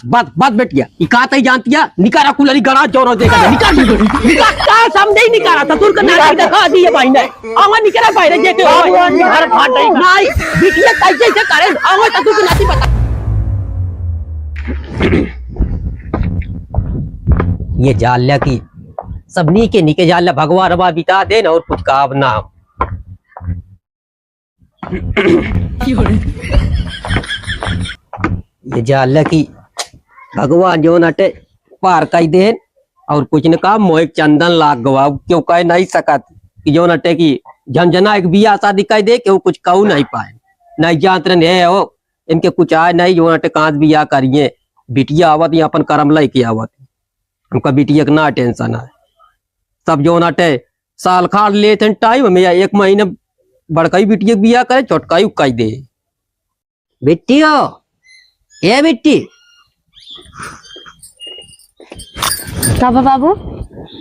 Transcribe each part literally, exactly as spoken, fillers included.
बस, बस बेटिया, ई का तई जानतिया? निकारा कुलरी गणा जोरो देखा दे, निकार, निकार, का समझे ही निकारा, ससुर का नाटक देखा दिए भाई ने। आवा निकरा भाई रे, जेके हो। अरे भाई, नहीं, बिटिया कैसे से करे, आवा ससुर का नाती बता। ये जान लिया कि सब नीके नीके जान लिया, भगवान हमार बिता देन और कुछ काम ना। ये जान ले कि भगवान जौन अटे पार कई देन और कुछ न काम मोए चंदन लाग गवा, क्यों कह नहीं सकत कि जौन अटे कि झंझना एक बियाह शादी कई दे, क्यों कुछ कहू नहीं पाए, नहीं जानत रहन, हे हो, इनके कुछ आए नहीं, जौन अटे कहाँ से बियाह करिए, बिटिया आवत या अपन करम लेके आवत, हमका बिटिया के ना टेंशन है। सब जौन अटे साल खाड़ लेत हैं टाइम में, या एक महीने बड़काई बिटिया के बियाह करे, छोटकाई उकाई दे। बिट्टी हो, ए बिट्टी। का बा बाबू?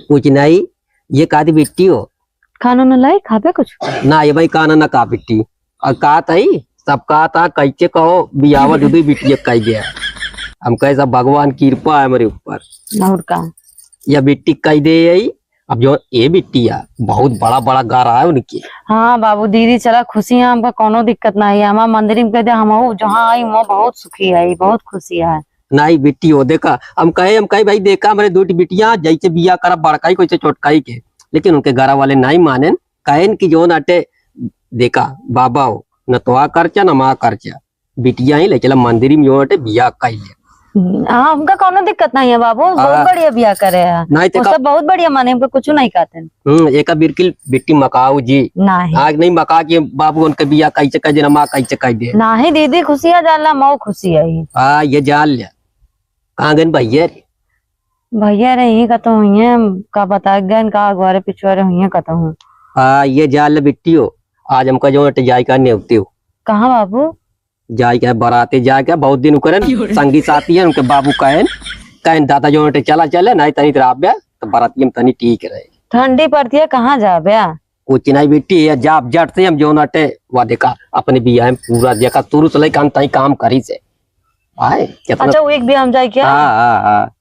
कुछ नहीं, ये कहती बिट्टी हो। खाना न लाई, खाबे कुछ? ना, ये भाई खाना ना का बिट्टी। और कहा था ही, सब कहा था, कैसे कहो, बियाह दुदू बिट्टी कह गया। हम कहे सब भगवान की कृपा है हमारे ऊपर। और का? या बिट्टी कह दे यही, अब जो ए बिटिया, बहुत बड़ा बड़ा घर है उनके। हाँ बाबू, दीदी चला खुशी है, हमका कौनो दिक्कत ना है। हमार मंदिर में कह दे, हम जहाँ आई, वहाँ बहुत सुखी है, बहुत खुशी है। नहीं बिट्टी हो, देखा, हम कहे, हम कहे, भाई देखा, हमरे दो ठी बिटिया, जैसे बिया करा बड़काई को, छोटकाई के, लेकिन उनके घर वाले नहीं मानेन, कहेन कि जौन अटे, देखा, बाबा हो, न तो आ खर्चा, न माँ खर्चा। बिटिया ही ले चला मंदिर में, जो अटे बियाह कई ले। हम्म, हाँ, हमका कौनो दिक्कत नहीं है बाबू, बहुत हाँ। बढ़िया बियाह करे हैं। नहीं तो वो का सब बहुत बढ़िया माने, हमका कुछ नहीं कहते हैं। हम्म, एका बिल्कुल बिट्टी मकाऊ जी। नहीं। आग नहीं मका के बाबू उनके बियाह कैसे कर देना, माँ कैसे कर दे। नहीं दीदी, खुशियाँ जानला, मऊ खुशी है। हाँ, ये जान ले। कहाँ गन भैया रे? भैया रे, यहीं कतहूँ हुइहैं, का बता गन, का अगवारे पिछुआरे हुइहैं कतहूँ। हाँ, ये जान ले बिट्टी हो, आज हमका जो अटे जाए का नेवते हो। कहाँ बाबू? जाए के बराते जाए के बहुत दिन उकरन, संगी साथी है उनके बाबू कहन, कहन दादा जो अटे चला चले, नहीं तनी तो राब्या, तो बराती हम तनी ठीक रहे। ठंडी पड़ती है, कहाँ जाब्या? कुछ नहीं बिट्टी, ये जाब जट से हम जो अटे, वा देखा, अपने बियाह में पूरा देखा, शुरू से लेकर अंत तक काम करी से। आए, कितना अच्छा, वो एक बियाह हम जाए क्या? हाँ, हाँ, हाँ।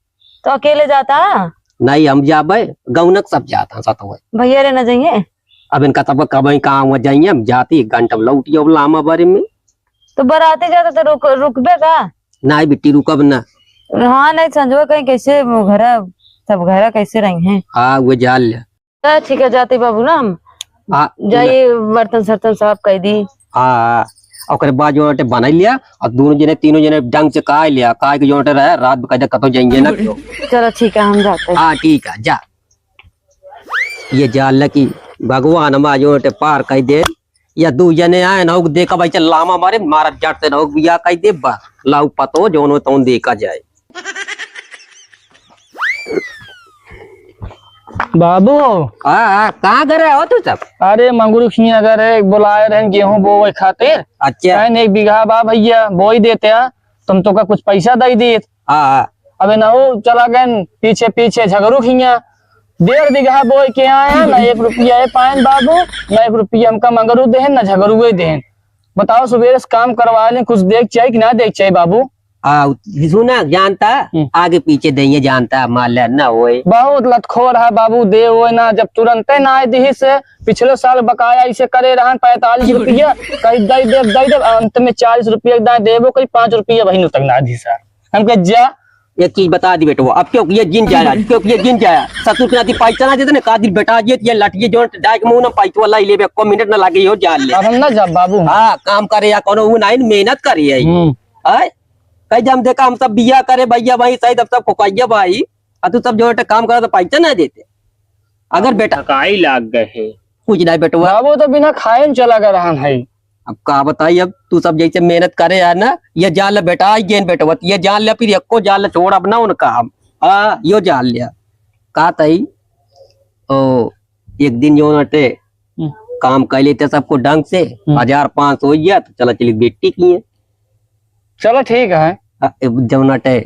तो अकेले जाता? नहीं, हम जाबे, गौनक सब जाता, साथ में। भैया रे ना जाइए? अब इनका तब कब काम हुआ जाइए, हम जाती, एक घंटा में लौटी, अब लामा बारे में। तो बराते जाता तो रुक, रुकबे का? नहीं बिट्टी, रुकब ना। हाँ, नहीं, संजोए कहीं कैसे घर, सब घर कैसे रही हैं? हाँ, वो जान ले। तो ठीक है, जाते बाबू ना हम। हाँ, जाइए, बर्तन सर्तन साफ कर दी। हाँ, हाँ। ओकरे बाद जो अटे बनाई लिया, और दोनों जने, तीनों जने ढंग से काई लिया, काई के जो अटे रहे, रात में कदे कतो जाएंगे ना क्यों। चलो ठीक है, हम जाते हैं। हाँ, ठीक है, जा। ये जान ले कि भगवान हमार जो अटे पार कर दे, या दू जने आए ना, देखा भाई, चल लामा मारे, मारा जट से ना, बिया कर दे, बा, लाऊ पतो, जोनो तौन देखा जाए। बाबू। हाँ, हाँ, कहाँ गए रहे हो तू सब? अरे, मंगरू खिया गए रहे, बुलाए रहे गेहूं बोवे खातिर। अच्छा। कहन, "एक बीघा बा भैया, बोई देते आ, तुम तो का कुछ पैसा दे देत।" हाँ, हाँ। अबे ना हो, चला गए पीछे पीछे झगरू खिया, डेढ़ बीघा बोई के आए हैं, ना एक रुपया ए पाएन बाबू, ना एक रुपया हमका मंगरू देहन, ना झगरुए देहन। बताओ, सुबेरे से काम करवा लें, कुछ देख चाहिए कि ना देख चाहिए बाबू? आ, सुना, जानता, हम्म। आगे पीछे दइए जानता, माले न होए। बहुत लतखोर है बाबू, दे होए ना, जब तुरंते ना आए दिही से, पिछले साल बकाया इसे करे रहन पैंतालीस रुपया, कही दई देब, दई देब, अंत में चालीस रुपया दाए देबो, कही पाँच रुपया बहिन तक ना दी सर। हम कहे, "जा।" एक चीज बता दी बेटवा, अब क्यों ये जिन जाया, क्यों ये जिन जाया, ससुर के नाती पैसा ना देते ना, का दिल बेटा ये, ये लटिए जो डाइक मुंह ना पैसा वाला ही लेबे, एको मिनट ना लागे, यो जान ले। अब हम ना जाब बाबू। हाँ, काम करे या कोनो ऊ नहीं, मेहनत करे है। हम्म। आय? कही दे हम देखा, हम सब बिया करे भैया भाई, सही तब सब खोकाइया भाई, आ तू सब जो है काम करा तो पैसा ना देते। अगर बेटा थकाई लाग गए है। कुछ नहीं बेटवा। बाबू तो बिना खाए न चला गए रहन है। अब का बताई, अब तू सब जैसे मेहनत करे है ना, ये जान ले बेटा, आई गेन बेटवा, ये जान ले फिर एको जान ले छोड़ अब ना उनका हम। हाँ, यो जान लिया। का तई? ओ, एक दिन जो नटे हम्म। काम कर लेते सबको ढंग से, हम्म। हजार पाँच सौ हो गया, तो चला चली बिट्टी की है। चलो ठीक है। आ, ए, जौन अटे,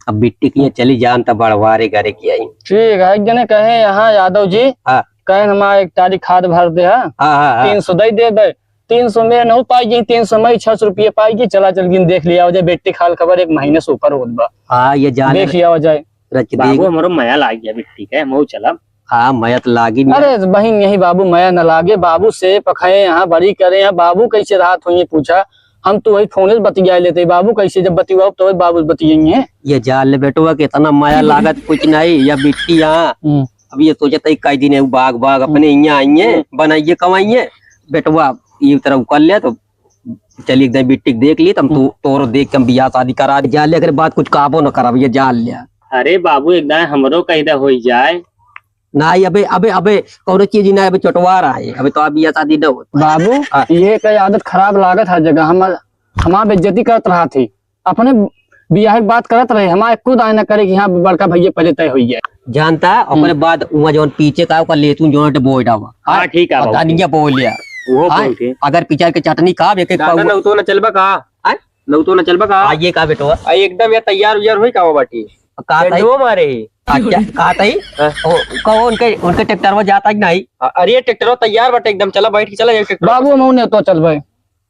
अब बिट्टी की चली जान त बड़वारे घरे की आई। ठीक है, एक जने कहे यहाँ यादव जी, हाँ। कहे हमारा एक टाली खाद भर दे है, हाँ, हाँ, हाँ। तीन सौ दे दे बे, तीन सौ में नौ पाई गई, तीन सौ में छह सौ रुपये पाई गई। चला चल गिन देख लिया हो जाए, बेटी खाल खबर एक महीने से ऊपर होत बा। हाँ, ये जान देख लिया हो जाए। रच बाबू, देख। हमरो मया लाग गया बिट्टी के, मऊ चलब। हाँ, मया तो लागी नहीं। अरे बहिन, यही बाबू मया न लागे, बाबू से पखाए यहाँ बड़ी करे यहाँ, बाबू कैसे रात हुई पूछा, हम तो वही फोन से बतिया लेते, बाबू कैसे जब बतियाओ तो बाबू बतियाइए। ये जान ले बेटवा कि इतना मया लागत कुछ नहीं, या बिट्टी यहाँ। हम्म। अब ये सोचत है कई दिन है बाग बाग अपने यहाँ आइए, हम्म। बनाइए कमाइए, बेटवा ये तरह कर ले तो चली एक दाई बिट्टी के देख ली, तब तू हम्म। तोरो देख के हम बियाह शादी करा दे। जा ले, अगर बात कुछ काबो न करब, ये जान ले। अरे बाबू, एक दाई हमरो कह दे होई जाए। नहीं, अबे, अबे, अबे, कौनो चीज नहीं, अबे चटवा रहा है, अबे तो अब बियाह शादी न हो। बाबू, हाँ। ये का आदत खराब लागत हर जगह, हम, हमार बेइज्जती करत रहा थी, अपने बियाह के बात करत रहे, हमार एको दाई न करे कि हाँ, बड़का भैया पहले तय होई जाए। जानता, हम्म। ओकरे बाद उहाँ जौन पीछे का ओकर लेतू जौन बोल डावा। हाँ, ठीक है और बाबू। धनिया बोल लिया। वो हाँ, बोल के। अगर पिचर के चटनी का एक एक दादा, पाव नौतो न चलबा का? आय? नौतो न चलबा का? आइए का बेटवा? आ, एकदम या तैयार उयार होई का वो बाटी? का ताई? पेंडुओ मारे ही। अच्छा, का ताई? हाँ। ओ, कहो उनके, उनके ट्रैक्टर में जाता कि नहीं? अ-, अरे ट्रैक्टर तैयार बाटे एकदम, चला बैठ के चला जाए ट्रैक्टर। बाबू, हम उन्हें तो चल भाई।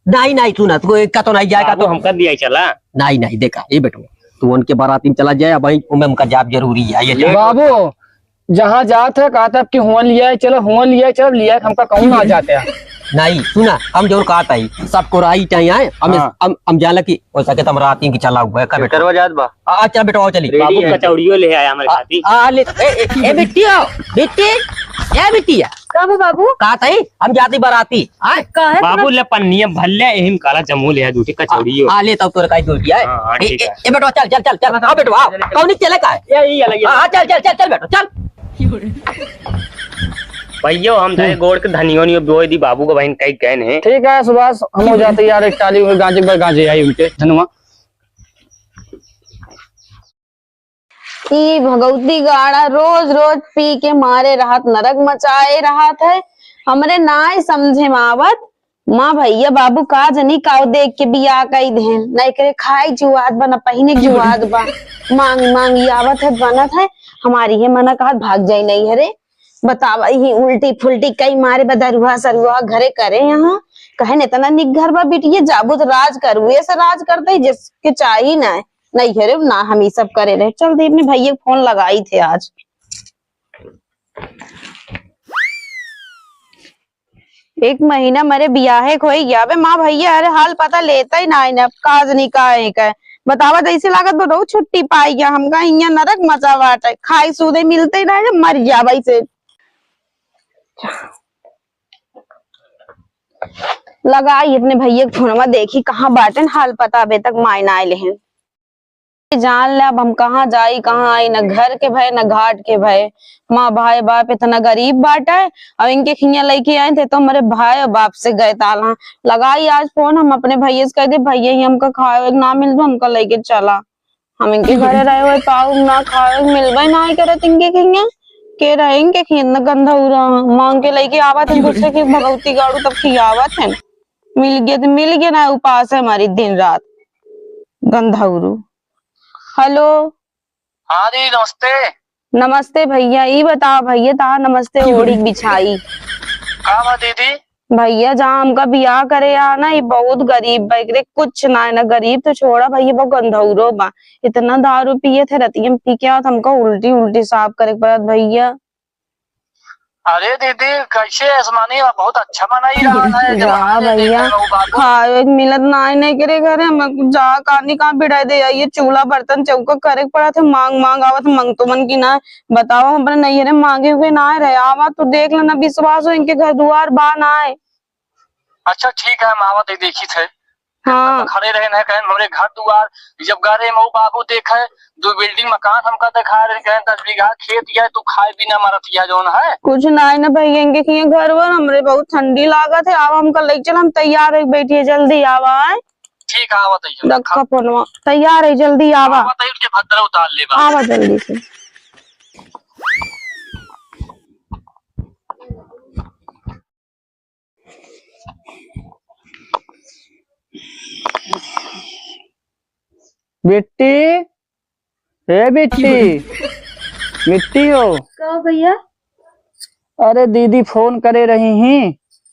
नहीं, नहीं, सुना, तू एक का तो नहीं जाएगा बाबू, तो। हमका दिया चला। नहीं, नहीं, देखा, ये बेटवा, तू उनके बाराती में चला जाए, अब वहीं, उनमें हमका जाब जरूरी है, ये ले। बाबू, जहाँ जात है, कहता है कि हुआं लिया है, चलो, हुआं लिया है, चलो, लिया है, हमका कहूँ ना जाते हैं। नहीं, सुना, हम जरूर कहता है, सबको राई चाहिए, हम इस-, हाँ। हम, हम जाला कि हो सके तो हम राती की चला हुआ है, कब बेटा? करवा जात बा। आ, आ, चल बेटा, आओ चली। रेडी बाबू है। कचौड़ियों ले आया हमारे आ, खातिर। आ, ले, ए, ए, ए, बिट्टी आओ, बिट्टी, ए, बिट्टी आ। का बा बाबू? का ताई, हम जाती बाराती, आए? काहे बाबू बाबू? ले पन्निया भर ले, एहिम काला जमू ले आ, दूठी कचौड़ियों। आ, आ, ले तब तोरे काई दूठी आए। हाँ, हाँ, ए, ठीक ए, है। ए, बेटवा, चल, चल, चल, चल, आओ बेटवा, आओ। कौनी चले का है? ये, ये, ये, ये। हाँ, हाँ, चल, चल, चल, चल बेटा, चल। भैया, हम जाए हम्म। गोड़ के धनियो नियो बोए दी, बाबू का बहन कई गए हैं। ठीक है सुभाष, हम हो जाते यार, एक चाली हुए गांजे पर गांजे आई उनके धनुआ। ई भगौती गाड़ा रोज रोज पी के मारे रहत, नरक मचाए रहत है। हमरे नाय समझे में आवत, माँ भैया बाबू का जनी काव देख के बियाह कई देहेन, न एकरे खाए जुआत बा, न पहिने जुआत बा। मांग मांग ई आवत है, बनत है, हमारी ये मना कहत भाग जाई नहीं हरे। बतावा, ही उल्टी फुल्टी कई मारे बदरुआ सरुआ घरे करे यहाँ। कहे न इतना निक घर बा बिटिया, जाबू तो राज करू, ऐसा राज करते ही जिसके चाही ना है। नहीं है रे, ना हम ई सब करे रहे। चल दे अपने भैया के फोन लगाई थे आज। एक महीना मरे बियाहे के होई गया। अबे माँ भैया, अरे हाल पता लेता ही ना है ना, का जनी का है का। बतावा, जैसे लागत बा, बहुत छुट्टी पाई गया। हमका हियाँ नरक मचा बाटे, खाई सूदे मिलते ही ना है, मर गया वैसे। लगाई अपने भैया के फोनवा, देखी कहाँ बाटेन, हाल पता अबे तक माय ना आइले हैं। जान ले अब हम कहाँ जाई, कहाँ आई, न घर के भय, न घाट के भय। माँ भाई बाप इतना गरीब बाटे, अब इनके खिया लेके आए थे तो हमारे भाई और बाप से गए ताला। लगाई आज फोन, हम अपने भैया से कह दे, "भैया, ही हमका खाए ना मिल दो, हमका लेके चला।" हम इनके घरे रहे हुए पाऊ ना खाए, मिलबे ना करत इनके खिया। के रहे इनके खिया, इतना गंदा हो रहा, मांग के लेके आवत है दूसरे के भगौती गाड़ू, तब खियावत है। मिल गया तो मिल गया, ना उपास है हमारी दिन रात। गंधौरू। हेलो। हाँ दीदी, नमस्ते। नमस्ते भैया, ई बताओ भैया, तहार नमस्ते ओढ़ी बिछाई। का बा दीदी? भैया, जहाँ हमका बियाह करे आ ना, ई बहुत गरीब बा, एकरे कुछ ना है ना, गरीब तो छोड़ा भैया, बहुत गंधौरो बा। इतना दारू पिए थे, रतिया में पी के आवत, हमका उल्टी उल्टी साफ करे के पड़त भैया। अरे दीदी, कैसे आसमानी बा, बहुत अच्छा बनाई रहा है, जब हाँ आने भैया, देखे लोग बाबू। खाए के मिलत ना है, नहीं करे घरे, हम जा कानी कहाँ बिड़ाई दे आई, ये चूल्हा बर्तन चौका करे के पड़ा थे, मांग मांग आवत, मांग तो मन की ना। बताओ, हम अपने नैहरे मांगे हुए ना रहे, आवा तो देख लेना, विश्वास हो इनके घर दुआर बा ना है। अच्छा ठीक है, हम आवत है, देखी थे। हाँ। खड़े रहे ना, कहें हमरे घर दुआर, जब गरे मऊ बाबू देखे, दो बिल्डिंग मकान हमका दिखा रहे, कहें दस बीघा खेत या, तू खाए बिना मरत या जौन है। कुछ ना है ना भैया, इनके किए घर वर, हमरे बहुत ठंडी लागत है, अब हमका ले चल, हम तैयार है, बैठिए, जल्दी आवा है। ठीक है, आवत है। रखा फोनवा, तैयार है, जल्दी आवा। आवत है, उनके भद्रा उतार लेबा। आवा जल्दी से। बिट्टी, ए बिट्टी, बिट्टी हो। का भैया? अरे दीदी फोन करे रही ही,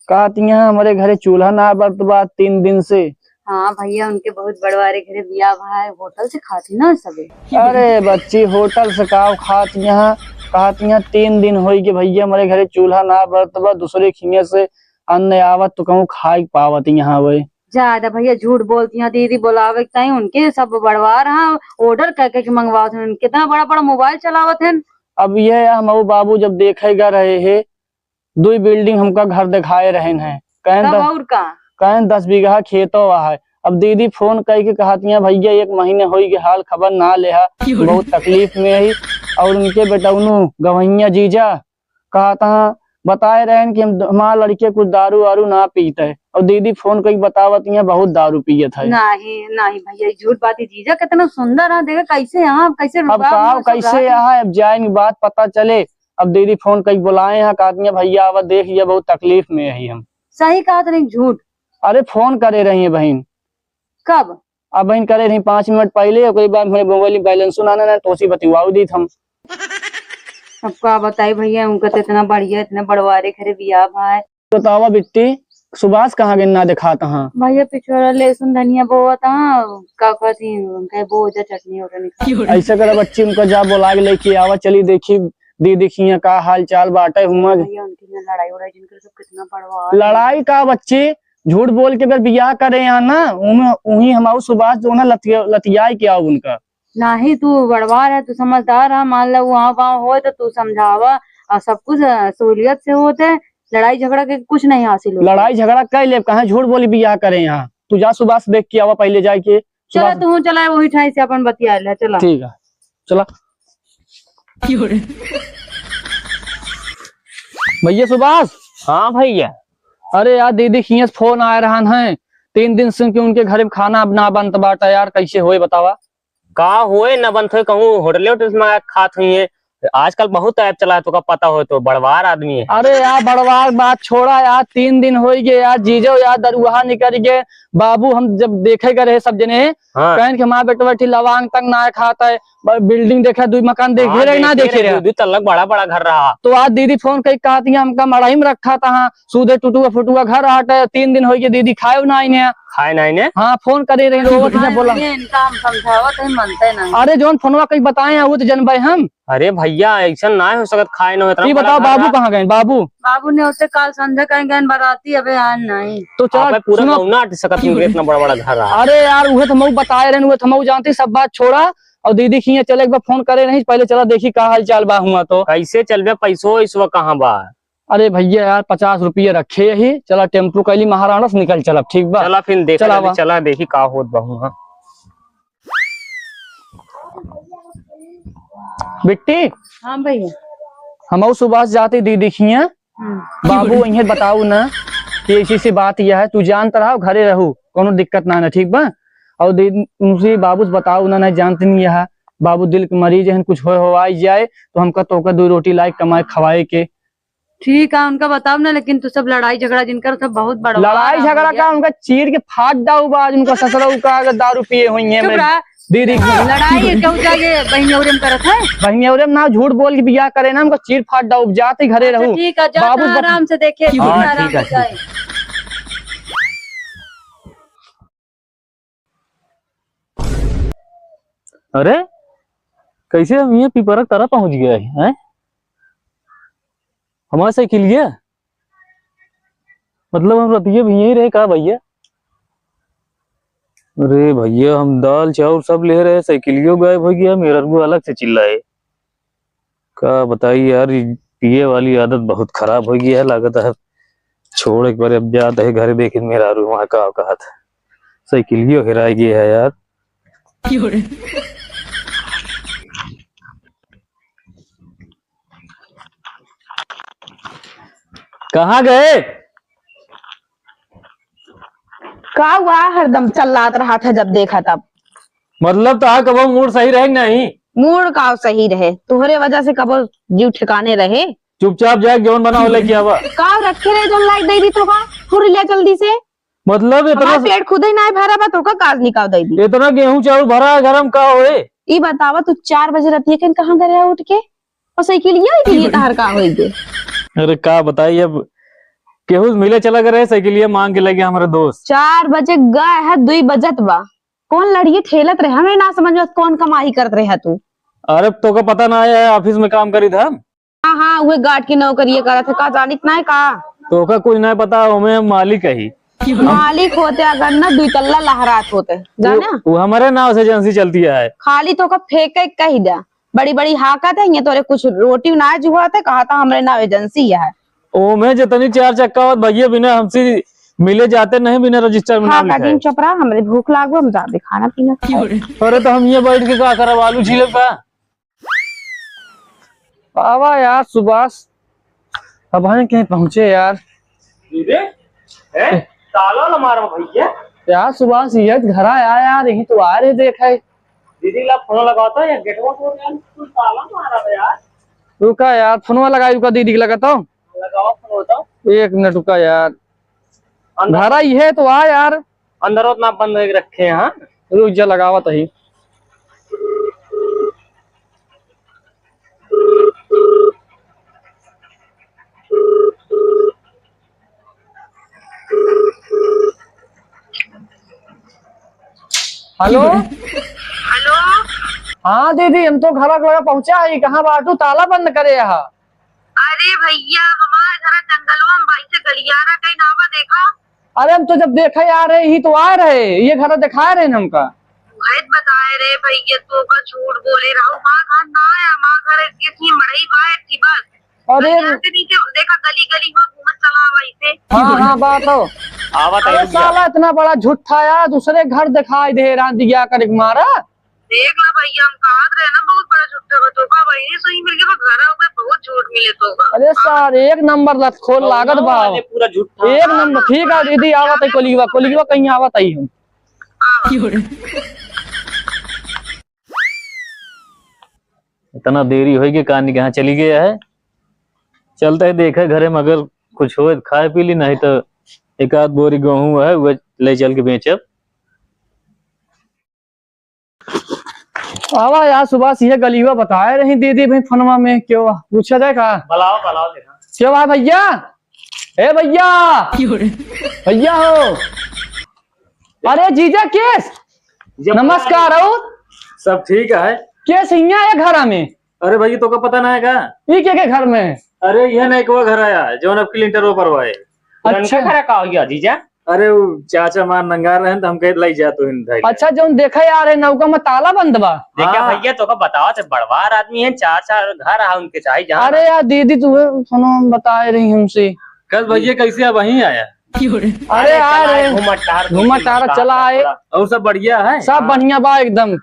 कहत यहाँ हमरे घरे चूल्हा ना बरत बा तीन दिन से। हाँ भइया, उनके बहुत बड़वारे घरे बियाह भा है, होटल से खाती ना सबे। अरे बच्ची, होटल से का खात यहाँ? कहत यहाँ तीन दिन होई के भइया हमरे घरे चूल्हा ना बरत बा, दूसरे खिया से अन्न आवत तो कहूँ खाए पावत यहाँ वे। ज्यादा भइया झूठ बोलती हैं, दीदी बोलावे के ताई उनके सब बड़वार हैं, order कर कर के मंगवावत हैं, कितना बड़ा बड़ा मोबाइल चलावत हैं। अब ये हम बाबू जब देखे गा रहे हैं, दुई building हमका घर दिखाए रहेन हैं। कहन तब द-, और का? कहन दस बीघा खेतो है। अब दीदी फोन कई के कहतियाँ, "भइया, एक महीने होई के हाल खबर ना लेहा, बहुत तकलीफ में ही।" और उनके बेटौनू गवैया जीजा कहत हैं, बताए रहेन कि हम, हमार लड़के कुछ दारू वारू ना पीत है। और दीदी फोन कई बतावत हैं, बहुत दारू पियत है। नहीं, नहीं भइया, ई झूठ बात है। जीजा कितना सुंदर है, देखा कैसे यहाँ, कैसे अब रुबाब का, में सब कैसे रहत हैं। यहाँ, अब जाए इनकी बात पता चले। अब दीदी फोन कई बोलाए हैं, कहती हैं, "भइया, आवा देख, ये बहुत तकलीफ में ही हम।" सही कहत रही, झूठ? अरे, फोन करे रही है बहिन। कब? अब बहिन करे रही पाँच मिनट पहले, ओकरे बाद मेरे मोबाइल में balance ना, ना, ना, तो उसी बतिवाऊ दीत हम। अब का बताई भइया, उनका तो इतना बढ़िया, इतना बड़वारे घरे बियाह भा है। बतावा बिट्टी, सुभाष कहाँ गए ना देखात हाँ? भइया, पिछोरा लहसुन धनिया बोवत हाँ, का कहती, उनका बोझा चटनी वटनी खा। ऐसा करा बच्ची, उनका जा बोला के लेके आवा, चली देखी दीदी के यहाँ का हाल चाल बाटे हुआ। भइया, उनके यहाँ लड़ाई उड़ाई जिनकर सब कितना बड़वा। लड़ाई का बच्ची, झूठ बोल के अगर बियाह करे यहाँ ना, उन्हें, उहीं हमाऊ सुभाष जो ना लतिया-, लतियाए के आओ उनका। नाही, तू बड़वार है, तू समझदार है, मान ला वहाँ वहाँ होए तो तू समझावा, और सब कुछ, अ, सहूलियत से होत है, लड़ाई झगड़ा के कुछ नहीं हासिल होत है। लड़ाई झगड़ा कर ले, कहाँ झूठ बोली बियाह करे यहाँ। तू जा सुभाष देख के आवा पहले जाके। चला सुभाष। तू चला, वही ठाई से अपन बतिया ले, चला। ठीक है, चला। भइया सुभाष। हाँ भइया। अरे यार, दीदी खिया से फोन आए रहन है, तीन दिन से कि उनके घरे में खाना अब ना बनत बाटा यार, कैसे होए बतावा? का होए ना बनत होए, कहूँ होटले वोटल से मंगा के खात हुई है। आजकल बहुत app चला है, तोका पता हो तो, बड़वार आदमी है। अरे यार, बड़वार बात छोड़ा यार, तीन दिन होई गए यार, जीजो यार दरुहा निकल गए। बाबू हम जब देखे गए रहे सब जने, हाँ। कहन कि हमार बेटवा ठी लवांग तक ना खाता है, ब-, building देखा, दुई मकान देखे हाँ, रहे ना देखे देखे रहे, रहे। दुई, दुई तल्ला बड़ा बड़ा घर रहा। तो आज दीदी फोन कई कहती है, "हमका मड़ई में रखा था, हाँ, सूधे टुटुआ फुटुआ घर आटे, तीन दिन होई गए दीदी खाए ना आईने।" खाए ना आईने? हाँ, फोन करे रहे, रोवत है, बोला। ये इनका हम समझावत है, मनते नहीं। अरे, जौन फोनवा कई बताए हैं, वो तो जनबे हम। अरे भइया, ऐसा ना हो सकत, खाए ना हो, इतना ई बड़ा बताओ, घर बाबू रहा। कहाँ गए? बाबू? बाबू ने उसे काल संझा कहीं गए बराती, अबे आए नहीं। तो चला, अबे पूरा सुनो। गौना अट सकत नहीं, इतना बड़ा बड़ा घर रहा। अरे यार, उहे तो मऊ बताए रहे, उहे तो मऊ जानती, सब बात छोड़ा। और दीदी खिया चले, एक बार फोन करे नहीं, पहले चला देखी का हाल चाल बा हुआ तो। कैसे चलबे, पैसो इसवा कहाँ बा? अरे भइया यार, पचास रुपया रखे ही, चला टेम्पू कैली महाराणा से निकल चलब, ठीक बा? चला फिर देखा चला जाए, बा। चला देखी का होत बा हुआ। बिट्टी। हाँ भइया। हमहू सुभाष जाती दीदी खिया। हम्म। बाबू इन्हें बताऊ ना कि ऐसी ऐसी बात यह है, तू जानत रहो, घरे रहू, कोनो दिक्कत ना ना, ठीक बा? और दीदी उनसे बाबू से बताऊ ना, नहीं जानते नहीं यह, बाबू दिल के मरीज हैं, कुछ हो, हो आई जाए तो हमका तोका दो रोटी लाए कमाए खवाए के। ठीक है, उनका बताओ ना, लेकिन तू सब लड़ाई झगड़ा जिनकर सब बहुत बड़ा लड़ाई झगड़ा का उनका चीर के फाट दाऊ बा, आज उनका ससुरा का अगर दारू पिए हुई है चुप मेरे रहा। दीदी की। लड़ाई ये क्यों जाके बहिनियौरे में करत है? बहिनियौरे में ना, झूठ बोल के बियाह करे ना, उनका चीर फाट दाऊ, जाते घरे अच्छा, रहू। ठीक है, जा बाबू तू बत- आराम से देखे, हाँ, आराम ठीक है, से जाए। ठीक। अरे, कैसे हम ये पिपरा तरा पहुंच गया है, हैं? हमारा साइकिलिया? मतलब हम रतिये भी यहीं रहे का भइया? अरे भइया, हम दाल चाउर सब ले रहे, साइकिलियो गायब हो गया, मेहररुआ अलग से चिल्लाए। का बताई यार, ई पिए वाली आदत बहुत खराब हो गई है, लागत है छोड़ एक बार अब जात है घरे, देखिन मेहरारू वहाँ का कहत है। साइकिलियो हेराई गई है यार। कहाँ गए? का हुआ, हरदम चल्लात रहा था जब देखा तब। मतलब तो कबो मूड सही रहे कि नहीं? मूड का सही रहे, तोहरे वजह से कबो जीव ठिकाने रहे। चुपचाप जाए, जौन बना हो लेके आवा। का रखे रहे जौन लाइक दे दी तो का? फुर ले जल्दी से। मतलब इतना हमार पेट खुद ही ना भरा बा तो का काज निकाल दे दी। इतना गेहूं चाउर भरा है घर में, का होए? ई बतावा, तू चार बजे रतिया के कहाँ गया उठ के? और साइकिलिया के लिए तहार का होई गे? अरे का बताई, अब केहू से मिले चला गए रहे, साइकिलिया मांग के लगे हमारे दोस्त। चार बजे गए है, दुई बजत बा। कौन लड़िए ठेलत रहे, हमें ना समझ में कौन कमाई करत रहे तू। अरे, तोका पता ना है, ऑफिस में काम करी था। हाँ, हाँ, उहे गार्ड की नौकरी करत है, का जानित ना है का? तोका कुछ ना पता, ओमे मालिक है। मालिक होते अगर ना दुई तल्ला लहरात होते, जाने? वो, वो हमारे नाव से एजेंसी चलती है। खाली तोका फेंके कही दे, बड़ी बड़ी हाकत है, ये तोरे कुछ रोटी ना जुआते, कहा था हमरे नाव एजेंसी है। ओमे जितनी चार चक्का होत भैया बिना हमसे मिले जाते नहीं, बिना रजिस्टर में हाँ, नाम लिखाए। काकी, चुप रहा, हमरे भूख लागो, हम जाते खाना पीना खाए। अरे तो हम ये बैठ के का करब, आलू छीलब का? आवा यार सुभाष, अब हम कहीं पहुँचे यार। अरे, हैं? ताला ना मारो भैया। यार सुभाष, ये घर आया यार, यहीं तो आ रहे देख है। दीदी ला फोन लगाओ तो, या गेटवा खोल यार, तू ताला मारा था यार। रुका यार, फोनवा लगाई, रुका दीदी के लगाता हूँ। लगाओ फोन तो। एक मिनट रुका यार। अंदर। घर आई है तो आ यार। अंदर उतना बंद करके रखे हैं, हाँ? रुक जा, लगावत ही। हेलो। हेलो। हाँ दीदी, हम तो घर लगा पहुँचा है, कहाँ बाटू? ताला बंद करे यहाँ। अरे भैया, हमार घर जंगलवा में बाई से गलियारा कहीं ना बा, देखा। अरे हम तो जब देखे आ रहे ही तो आ रहे, ये घर दिखाए रहे न हमका। घात बताए रे भैया, तोका झूठ बोले रहो, हमार घर ना है, हमार घर किसी मड़ई बाहर थी बस। अरे गलियारा के नीचे देखा, गली गली में घूमत चला आवा इसे। हाँ, हाँ, बात हो। आवा अरे ताई भैया। साला इतना बड़ा झूठा यार, दूसरे घर दिखाई दे रहा, दिया कर मारा। देख ला भैया, हम कहत रहे ना, बहुत बड़ा झूठा बा, तोका वही सही मिल गया, बस घर आवे बहुत झूठ मिले तोका। अरे सार, एक नंबर लतखोर लागत बा। अरे पूरा झूठा। एक नंबर, ठीक है दीदी, आवत है कोलिगवा, कोलिगवा कहीं आवत है हम। इतना देरी होई के कहानी कहाँ चली गया है? चलते है देखे घरे में, अगर कुछ होए तो खाए पी ली, नहीं तो एक आध बोरी गेहूं है, वो ले चल के बेचब। आवा यार सुभाष, ये गलीवा बताए रही दीदी भाई फोनवा में, क्यों पूछा जाए का? बुलाओ, बुलाओ देखा। क्यों भाई भैया? ए भैया, क्यों रे? भैया हो। अरे जीजा केस, जीजा नमस्कार हो। सब ठीक है। केस हियाँ है घरा में? अरे भाई, तोका पता ना है का? ई के के घर में? अरे ये नहीं को घर आया, जौन अब क्लिंटर ऊपर हुआ है। अच्छा। घर का हो गया जीजा? अरे, वो चाचा मार नंगा रहे हैं, तो हम कहे, "लाई जा, तू हिन धइले।" अच्छा, जौन देखे आ रहे नौका में ताला बंद बा। देखा हाँ। भैया, तोका बताओ, ते बड़वार आदमी है, चार चार घर आ उनके चाहे जहाँ अरे ना। यार, दीदी, तू सुनो, बताए रही हमसे। कल भैया, कैसे अब वहीं आया? अरे अरे, आ चला रहे। आए, घूमत टहर घूमत टहर चला आए। थोड़ा। और सब बढ़िया है? सब हाँ। बढ़िया बा एकदम।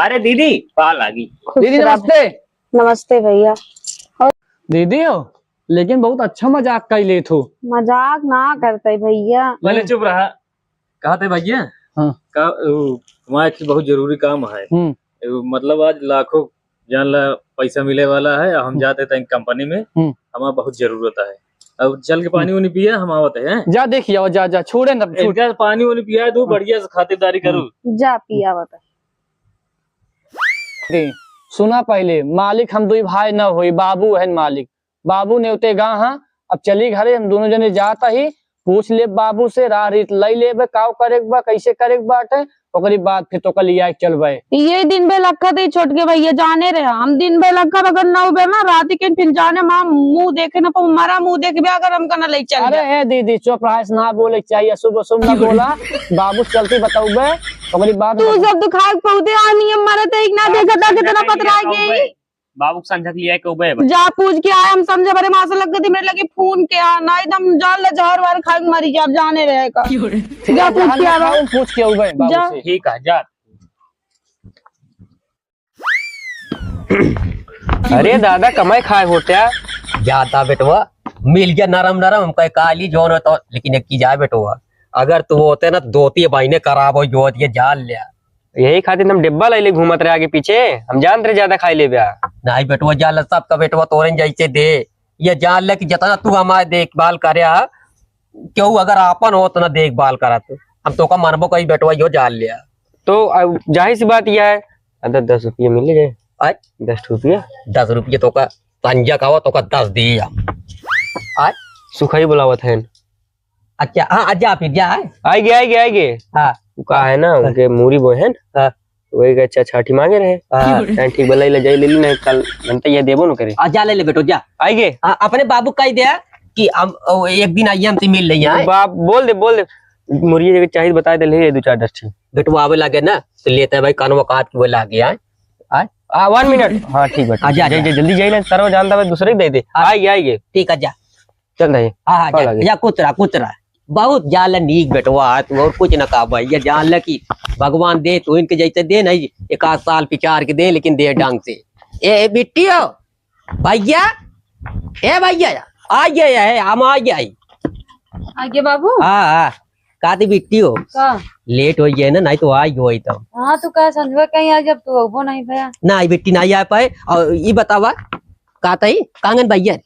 अरे दीदी, पा लागी। दीदी, खुश रहो। नमस्ते। नमस्ते भैया। दीदी हो, लेकिन बहुत अच्छा मजाक कइ लेत हो। मजाक ना करते भैया। पहले चुप रहा। कहा थे भैया? हाँ। का, उ, वहाँ एक बहुत जरूरी काम है। हम्म। उ, मतलब आज लाखों जान ला पैसा मिले वाला है, हम हम्म। जाते थे कंपनी में, हम्म। हमारा बहुत जरूरत है। अब चल के पानी हम्म। उनी पिया, हम आवत है। जा देखिए, जा, जा, छोड़े ना, छोड़। इनका पानी उनी पिया दो, हम्म। बढ़िया से खातिरदारी करो। हम्म। जा पिया आवत है। दे, सुना पहले, मालिक हम दुई भाई न होई, बाबू है मालिक। बाबू नेवते गा हाँ, अब चली घरे, हम दोनों जने जात ही, पूछ लेब बाबू से, राह रीत लई लेबे, काव करे के बा, कैसे करे के बाटे, ओकरी बाद फिर तोका लिया के चलबे। ये दिन भे लखत ही छोटके भैया जाने रहे, हम दिन भे लखत अगर न उबे ना, रात के फिर जाने माँ मुँह देखे ना, पर हमारा मुँह देखबे अगर हमका ना ले चल अरे जाए। हे दीदी, चुप रहा, ऐसे ना बोले के चाहिए, शुभ अशुभ ना बोला, बाबू से चलती बतौबे, ओकरी बाद तू में सब तो खाए पौधे आनी है, मरत है, एक ना देखा था कितना पतरा गई। बाबू के संझक लिया के उबे बा। जा पूछ के आए, हम समझे बरे मासा लग गई, मेरे लगे फोन के आ, ना एकदम जान ले जहर वार खा के मरी जा, अब जाने रहे का। क्यों रे? जा पूछ के आ। हम पूछ के उबे बाबू जा। से। ठीक है, जा। अरे दादा, कमाई खाए होत्या। जाता बेटवा, मिल गया नरम नरम, हम कहे का ली जौन हो तो, लेकिन एक चीज आए बेटवा, अगर तू होते ना, धोती बहिने खराब हो, जो ये जान लिया। यही खातिर हम डिब्बा लैले घूमत रहे आगे पीछे, हम जानत रहे ज्यादा खाई लेबे। नहीं बेटवा, जान ले, सबका बेटवा तोरे जैसे दे। ये जान ले कि जितना तू हमारे देखभाल करे हा, केहू अगर आपन होत ना देखभाल करत, हम तोका मनबो कही बेटवा, यो जान लिया। तो अब जाहिर सी बात यह है, अब दस रुपये मिल गए। आय? दस रुपया? दस रुपये तोका संझक आवा, तोका दस दिया। आय? सुखई बुलावत हैं। अच्छा, हाँ, आ जा फिर, जा, आए। आइगे, आइगे, आइगे। हाँ। उ का है ना, हाँ। उनके मूरी बोए हैं। हाँ। वही के अच्छा छाठी मांगे रहे। हाँ। कहें ठीक बा, ले ले, जाई ले ली, नहीं कल बनते ये देबो न करे। आ, जा ले ले बेटो, जा। आइगे। हाँ, अपने बाबू कह दे कि हम, ओ, एक दिन आइए हमसे मिल ले आए। बाप, बोल दे, बोल दे। मुर्गी जगह चाहिए बता दे, ले दो चार दस ठे। बेटवा आवे लागे ना, तो लेते हैं भाई, कानवा काट के वो लागे आए। आए? आ, one minute। हाँ, ठीक बा, ठीक आ, जा, बा। जा, जा। जल्दी जाइए ना, सरवा जानता है, दूसरे के दे दे। हाँ। आइए, आइए। ठीक है, जा। चल रही। हाँ, हाँ, कहाँ जा, लगे? जा, कुतरा, कुतरा। बहुत जान ले नीक बेटवा है तू, और कुछ ना कहा भाई। ये जान ले कि भगवान दे, तू इनके जैसे दे नहीं, एक आध साल पिचार के दे, लेकिन दे ढंग से। ए, ए, बिट्टी हो, भैया, ए भैया, आ गया है, हम आ गया है। आगे बाबू। हाँ, हाँ, काती बिट्टी हो। का? लेट हो गया है ना, नहीं तो आ ही गई तो। हाँ, तू कहा संझवा कहीं आ, जब तू अबो नहीं भया। ना, आई बिट्टी नहीं आ पाए। और ये बतावा, का तई कांगन भैया?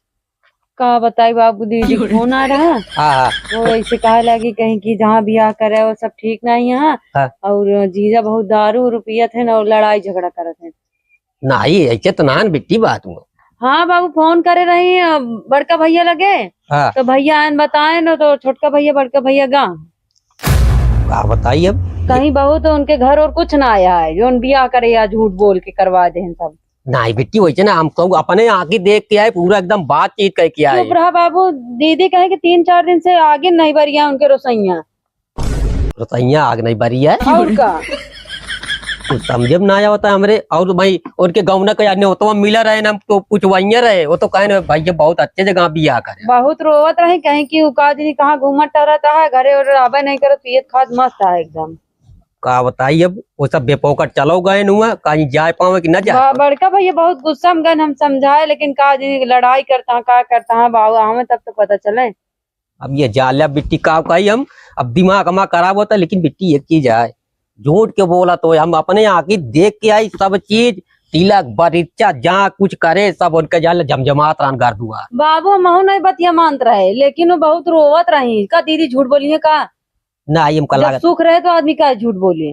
का बताई बाबू, दीदी के फोन आ रहा। हाँ, हाँ। वो ऐसे कहे लगी कहीं कि जहाँ बियाह करे वो सब ठीक नहीं है। हाँ। और जीजा बहुत दारू उरू पियत है ना, और लड़ाई झगड़ा करत है। नहीं, ऐसे तो ना बिट्टी बात हुआ। हाँ बाबू, फोन करे रही, अ, बड़का भैया लगे। हाँ। तो भैया आयन बताए न, तो छोटका भैया, बड़का भैया गा। का बताई अब? कहीं बहू तो उनके घर और कुछ ना आया है, जो उन बियाह करे या झूठ बोल के करवा दे हैं सब। नहीं बिट्टी, वैसे ना, हम तो अपने आँखी देख के आए, पूरा एकदम बातचीत करके आए। चुप रहा बाबू, दीदी कहे कि तीन चार दिन से आगे नहीं बरिया उनके रसोइया। रसोइया आग नहीं बरी है। और का? कुछ समझे में ना आवता हमरे। और भाई, उनके गौना के न्योतवा मिला रहे ना, तो कुछ वहीं रहे, वो तो कहे ना, "भाई, ये बहुत अच्छे जगह बियाह करे।" बहुत रोवत रहे, कहे कि उ का जनी कहाँ घूमत टहरत है, घरे और रहबे नहीं करत, पियत खात मस्त है एकदम। का बताई अब, वो सब बेपोकट चलो गए नुआ, कहीं जाए पावे कि ना जाए बा-, पावे। बड़का भैया बहुत गुस्सा में गए, हम समझाए, लेकिन का जनी लड़ाई करता है, का करता है बाबू, हमें तब तो पता चले। अब ये जाल्या बिट्टी का कही हम, अब दिमाग हमारा खराब होता, लेकिन बिट्टी एक चीज है, झूठ के बोला तो हम अपने आँखी देख के आई सब चीज, तिलक, बरिच्चा, जहाँ कुछ करे, सब उनके जाल्या जमजमात रहन घर दुआर। बाबू, महू नहीं बतिया मानत रहे, लेकिन वो बहुत रोवत रही। का दीदी झूठ बोली है का? ना, ये हमका जब लागत सुख रहे तो आदमी का झूठ बोले?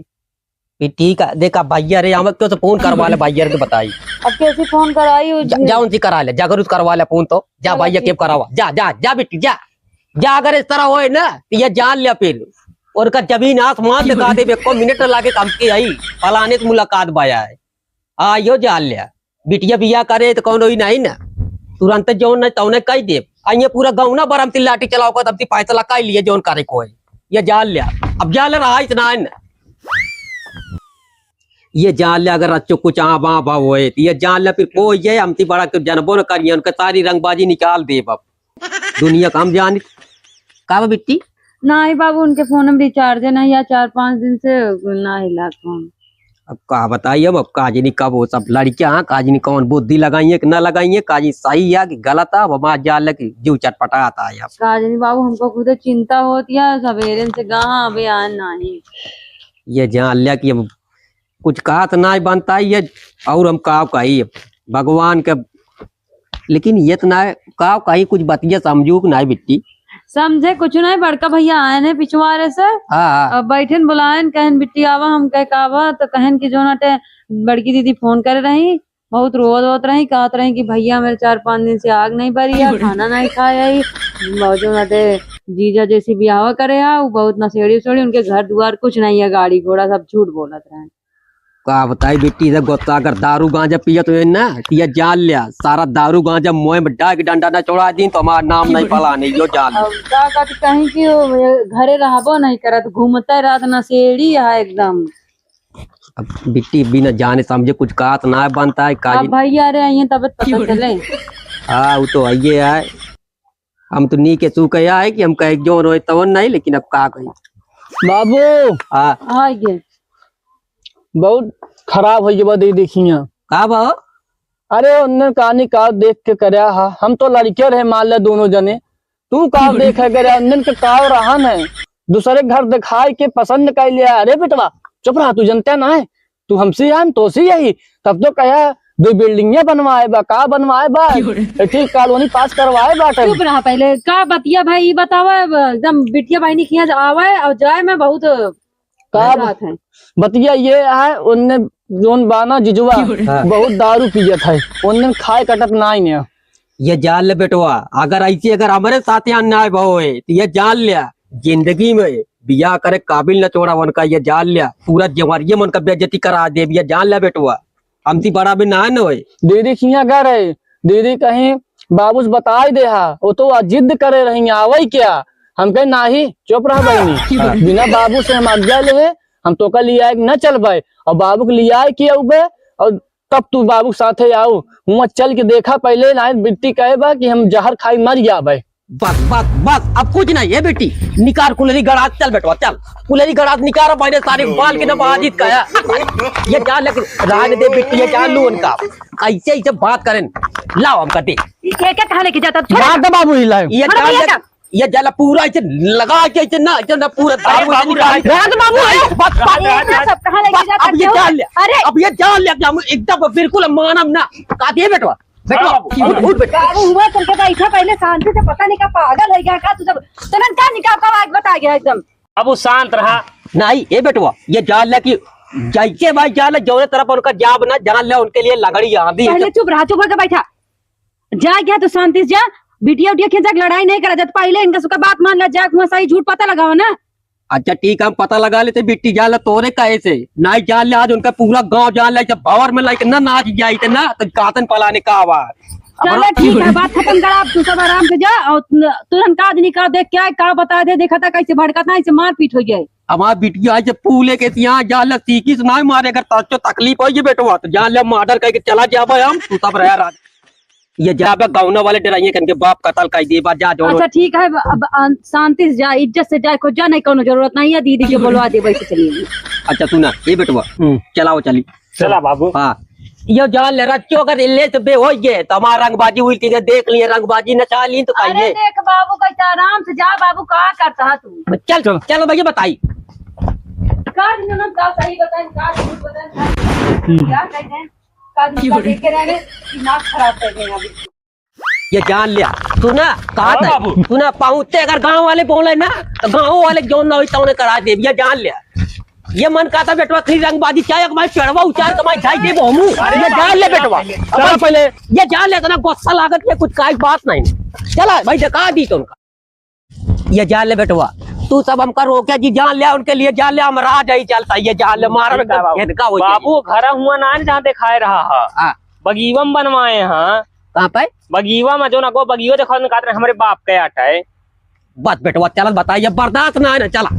ये ठीक है, देखा भैया रे, हम क्यों से फोन करवा ले, भैया रे तो बताई। अब कैसे फोन कराई? जा, जा उनसे करा ले, जा करू करवा ले फोन तो, जा चलो भैया ठीक। के करावा, जा, जा, जा बेटी, जा। जा, अगर इस तरह होए ना, तो ये जान लिया फिर। और का जमीन आसमान दिखा दे, एको मिनट लागे काम के आई, फलाने से मुलाकात बाया है। आ, यो जान लिया। बिटिया बिया करे तो कौन होई नहीं ना, तुरंत जौन नहीं तौने कह दे। आ, ये पूरा गौना बरम ती लाठी चलाओ को, तब ती फैसला कर लिए जौन करे को है। ये जान लिया, अब जान रहा इतना है ना। ये जान ले, अगर अच्छो कुछ आबा आबा होए, तो ये जान ले, फिर कोई ये हमती बड़ा के जनबो न करिए, उनके सारी रंगबाजी निकाल देब अब। दुनिया का हम जानी। का बा बिट्टी? नाही बाबू, उनके फोन में recharge है नहीं, या चार पाँच दिन से नाही लाग फोन। अब का बताई, अब, अब का जानी कब वो सब लड़कियां, हाँ, का जानी कौन बुद्धि लगाई है कि ना लगाई है, का जानी सही है कि गलत है, अब हमार जान ले कि जीव चटपटात है अब। का जानी बाबू, हमको खुदे चिंता होती है, सवेरे से गाँव अबे आए नाही। ये जान लिया कि अब कुछ कहा तो नाहीं बनता है ये, और हम का कही भगवान के, लेकिन ये तो नाहीं का कही, कुछ बतिया समझू कि नाहीं बिट्टी। समझे कुछ नाहीं, बड़का भैया आए हैं पिछवारे से, हाँ, हाँ। और बैठन बुलायन, कहन बिट्टी आवा, हम कह के आवा, तो कहन कि जो नाटे बड़की दीदी फोन करे रही, बहुत रोवत रोवत रही, कहत रही कि भैया मेरे चार पाँच दिन से आग नहीं बरी है, खाना नहीं खाए है, और जो नाटे जीजा जैसी बियाह करे है, वो बहुत नशेड़ी उशेड़ी, उनके घर दुआर कुछ नहीं है, गाड़ी घोड़ा सब झूठ बोलत रहे। का बताई बिट्टी, इधर गोता अगर दारू गांजा पियत हुए ना, तो ये जान लिया, सारा दारू गांजा मुंह में डाल के डंडा ना छोड़ा दी, तो हमारा नाम नहीं पला नहीं, यो जान लिया। अब का कहत कहीं कि वो घरे रहबो नहीं करत, घूमते रहत नशेड़ी है एकदम। अब बिट्टी बिना जाने समझे कुछ कहत ना बनता है, का अब जी? भैया रे आइए तब पता चले। हाँ, वो तो आइए है। हम तो नी के सू कहे आए कि हम कहे जो रोए तवन नहीं, लेकिन अब का कही। बाबू। हाँ। आइए। बहुत खराब हो गया दे देखिया। का बा? अरे उनने कहानी का देख के करया हा, हम तो लड़के रहे मान ले दोनों जने, तू का देख है करया, उनने के का रहन है, दूसरे घर दिखाए के पसंद कर लिया। अरे बेटवा चुप रहा, तू जनता ना है, तू हमसे आन, तोसे यही, तब तो कहा दो बिल्डिंगिया बनवाए बा, का बनवाए बा, क्यों रे? एक ठे कॉलोनी पास करवाए बाटे। चुप रहा पहले, का बतिया भाई, ई बतावा, एकदम बिटिया बहिनी किहाँ आवे और जाए में बहुत का बात है। बतिया ये है, उनने जोन बाना जिजुआ क्यों रे? हाँ। बहुत दारू पियत है, उनने खाए कटत नाई ने। ये जान ले बेटवा, अगर ऐसी अगर हमरे साथ अन्याय भवा है, तो ये जान ले, जिंदगी में बियाह करे काबिल न छोड़ा उनका, ये जान ले, पूरा जवारिये मन का बेइज्जती करा देब, ये जान ले बेटवा। हमसे बड़ा भी ना न होए। दीदी किहाँ गए रहे, दीदी कहीं बाबू से बताई देहा, वो तो आज जिद करे रही, आवै क्या? हम कहे, "नाही, चुप रह बहिनी, हाँ। बिना बाबू से हम आज्ञा लेहे, हम तोका लियाए के न चलबै, और बाबू के लियाए के अउबे, और तब तू बाबू के साथे आउ।" हुआँ चल के देखा पहिले, नाही बिट्टी कहे बा कि हम जहर खाई मर जाबै। बस, बस, बस, अब कुछ नहीं है बेटी, निकार कुलरी गड़ास, चल बेटवा, चल, कुलरी गड़ास निकार, अब मैंने सारे बाल के ना बाजित का है। ये जान ले, रहने दे बेटी, ये जान लू उनका, कैसे ऐसे बात करें, लाओ हमका दे। ये क्या कहाँ लेके जाता? छोड़। मार दे बाबू, हिलाए। ये छोड़ जान भैया ले, का। ये जान ले पूरा ऐसे लगा के ऐसे ना, ऐसे ना पूरा अरे दारू बाबू, निकाल। राज बाबू, अरे बस, बस, राज, राज, राज। सब कहाँ लेके बस, जाता अब ये क्यों? जान ले, अरे। अब ये जान ले कि हम एकदम बिल्कुल मानब ना, का दे बेटवा। बेटवा, हाँ, बाबू। उठ, उठ बेटवा। बाबू, हुआ चल के बैठा, पहले शांति से, पता नहीं का पागल है क्या, का तू सब, तनन का निकाल का आवाज बता गया एकदम। अब वो शांत रहा। नहीं, ए बेटवा, ये जान ले कि जैसे भाई जान ले, जौने तरफ उनका जाब ना, जान ले उनके लिए लंगड़ी आंधी है। पहले चुप रहा, चुप होके बैठा। जा गया तो शांति से जा, बिटिया उटिया खींचा के लड़ाई नहीं करा जात, पहले इनका सुखा बात मान ले, जा हुआँ सही झूठ पता लगावा ना। अच्छा ठीक है, हम पता लगा लेते बिट्टी, जान ले तोरे कहे से। नाहीं जान ले, आज उनका पूरा गाँव जान ले, जब भंवर में लाइके ना नाच जाइत ना, तो कातन पलाने का आवाज। चलो ठीक है, बात खतम करा, अब तू सब आराम से जा, और तुरंत का आदमी का देख क्या है, का बता दे, देखा था कैसे भड़कता है, ऐसे मारपीट होइ जाए। हमार बिटिया है, जब पूले के यहाँ जान ले, सीखी से नाहीं मारे, अगर तच्चो तकलीफ होइ ये बेटवा, तो जान ले, murder करके चला जाबे हम, तू सब रह राज। ये जाबे गौना वाले डराइए कन के बाप कतल कइ देबा, जा जोड़ो। अच्छा ठीक है, अब, अब, अ, शांति से जा, इज्जत से जाए, खुद जा, नहीं कौनो जरूरत नहीं है, दीदी के बुलवा दे, वैसे चलिए। अच्छा सुना, ए बेटवा, हम्म। चलाओ चली। चला बाबू। हाँ, ये जान ले, रच्चो अगर ले से बे हो गए, तो हमार रंगबाजी हुई, ठीक है, देख लिए, रंगबाजी नचा ली तो अरे कहिए। देख बाबू, कैसे आराम से जा बाबू, का करता है तू? चल, चल। चल भैया बताई। का दिन में का सही बताएं, का झूठ बताएं, का हम्म। क्या कह दें? का दिन का देखे रहने, दिमाग खराब कर दें अभी। ये जान लिया, सुना, कहा हाँ था, बाबू। सुना, पहुँचते अगर गाँव वाले बोले ना, तो गाँव वाले जौन ना होई, तौने करा देब, ये जान लिया। ये मन कहता बेटवा, कहीं रंगबाजी चाहे, एक बार चढ़वा उचार कमाई खाई देब हमू, अरे ये जान ले बाबू, बेटवा। चला पहले। ये जान ले, इतना गुस्सा लागत के कुछ काई बात नहीं। चला भाई, दिखा दी तो उनका। ये जान ले बेटवा, तू सब हमका रोके जी, जान ले, उनके लिए जान ले, हम रहा जाई चलता, ये जान ले, मारा ठीक है एकदम बाबू। फेंका हो जाई। बाबू, घर हुआ ना, जहाँ दिखाए रहा है। हाँ। बगीवा में बनवाए हैं। कहाँ पे? बगीवा में, जो ना को बगीवा देखो, निकाल रहे, हमरे बाप के आटा है। बस बेटवा, चलत बताई, ये बर्दाश्त ना है ना, चला।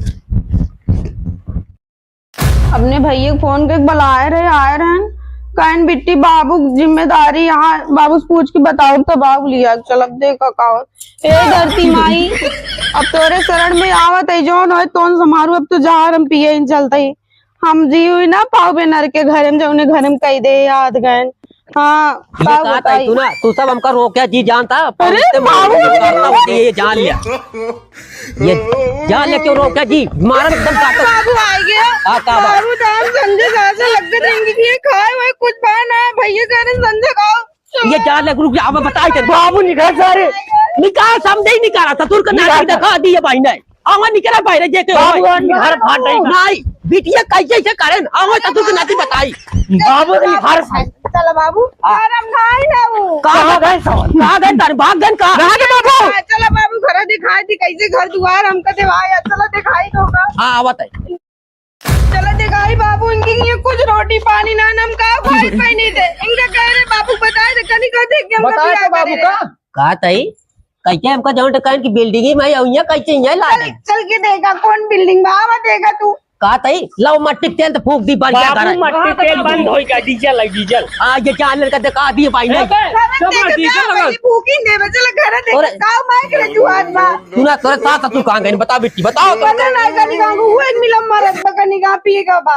अपने भैया के फोन के बुलाए रहे, आए रहन, कहन, "बिट्टी, बाबू की जिम्मेदारी यहाँ, बाबू से पूछ के बताओ।" तो बाबू लिया, चल अब देखा का हो। ए धरती माई, अब तोरे शरण में आवत है, जौन होए तौन समारू, अब तो जहर हम पिए ही चलते ही। हम जी हुई ना पाओ बेनर के घर में, जौने घर में कह दे याद गए। हाँ, ये का का बताई? तू ना, तू सब हमका रोके जी जानता, अरे, पहुँचते बाबू! मार करता होती है, ये जान लिया। ये जान ले क्यों रोके जी, मारन एकदम ताकत। बाबू आ गया। हाँ, का बात? बाबू, दाम संजय साहब से लग गए थे, इनकी ये खाए हुए कुछ बा ना, भैया कह रहे संजय खाओ। ये जान ले, रुक जा, अब बताई थे। बाबू निकाल सारे। निकाल, समझे ही निकाला, ससुर का नाटक निकाल। दिखा दिए भाई ने। आवा निकला बाहर, जे के बाबू, होय। आज घर फाट जाई। नहीं, बिटिया कैसे से करें? आवा ससुर के नाती बताई। बाबू, ये घर फाट। चलो बाबू, हाँ। घर हम नहीं ना वो। कहाँ कहाँ गए सब? कहाँ गए तारे? भाग गए कहाँ? रहा दे बाबू। हाँ, चलो बाबू, घर दिखाई दी, कैसे घर दुआर हमका देवाया, चलो दिखाई दो का। हाँ, आवत है। चलो दिखाई बाबू, इनकी ये कुछ रोटी पानी ना, हम का खाई पानी दे। इनका कह रहे बाबू बताए दे, कनी का देख के हमका बताए बियाह तो बाबू करे। का? का तई? कैसे हमका जौन टकाइन की बिल्डिंग ही में आई, और यहाँ कैसे यहाँ ला चल, दे? चल के देखा कौन बिल्डिंग में आवा देगा तू। का तई? लाओ मट्टी के तेल तो फूंक दी बढ़िया बाबू, घर है। मट्टी तेल बंद होई का, डीजल है, डीजल। आ, ये क्या लड़का दिखा दिए भाई ने। ए, बे, अरे सब देख, डीजल का लगा। भाई भूखी ने, बे, चल घर देख, अरे। गाँव में के जुआन बा। सुना, तोरे सास ससुर कहाँ गए? बता बिट्टी, बताओ। पता नहीं कनी गाँव को, वो एक मिला मरत बा, कनी गाँव पिए का बा।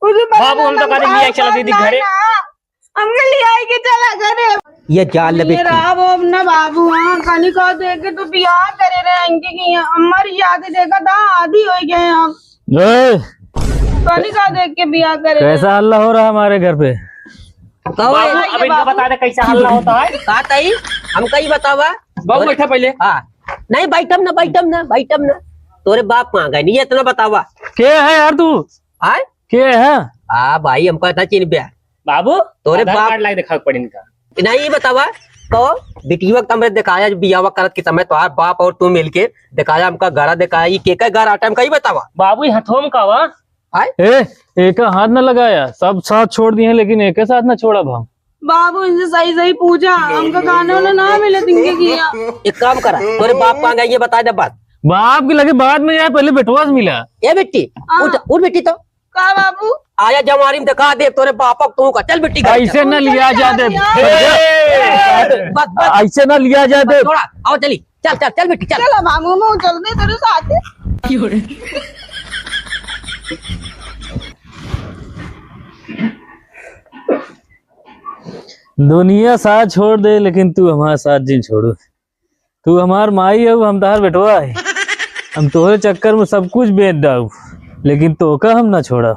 कुछ पता बाबू, हम तो ना, कहा दे, लिया चला दीदी ना, घरे। ना। हमके ले आई के चला घरे। ये जान ले ये बेटी। रहा वो अपना बाबू, हाँ, कनी का देख के तो बियाह करे रहे इनके की, हमारी याद देखा था, आधी हो गए हम। ए! कनी का देख के बियाह करे रहे। कैसा हल्ला हो रहा है हमारे घर पे? कहो बाबू, ये अब इनका बाबू। बता दे कैसा हल्ला होता है। का तई? हमका ही बतावा। बाबू, बैठा पहले। हाँ। नहीं, बैठम ना, बैठम ना, बैठम ना। तोरे बाप कहाँ गए? नहीं, इतना बतावा। के है यार तू? आय? के है? आ भाई, हमका इतना चिन्ह पे है। बाबू, तोरे आधार बाप कार्ड लाके दिखावे पड़ी इनका। नहीं, ये बतावा, तो बिटिया के तमरे देखाया, बियाह करत के समय तोहार बाप और तू मिलके देखाया, हमका गरा देखाया, ई के का गरा आटा हमका ई बतावा। बाबू, ई हथवा में का बा? आय? ए, एका हाथ न लगाया, सब साथ छोड़ दिए, लेकिन एके साथ न छोड़ा भाव। बाबू, इनसे सही सही पूछा, हमका खाना वाना ना मिले, इनके किया। एक काम करा, तोरे बाप कहाँ गए, ये बता दे बात। बाप के लगे बाद में जाए, पहले बेटवा से मिला। ए बिट्टी, हाँ। उठ, उठ बिट्टी तो। का बाबू? आया जवारी में देखा दे तोरे बापक तू का। चल बिट्टी घर ऐसे चल। न लिया जा दे। ए, बस, बस। ऐसे न लिया जा दे। बस, छोड़ा। आओ चली। चल, चल, चल बिट्टी, चल। चल बाबू, मैं चल दे तेरे साथ। दुनिया साथ छोड़ दे, लेकिन तू हमारा साथ जिन छोड़ू। तू हमार माई हऊ, हम तहार बेटवा है। हम तोहरे चक्कर में सब कुछ बेच डाऊ, लेकिन तोका हम ना छोड़ा।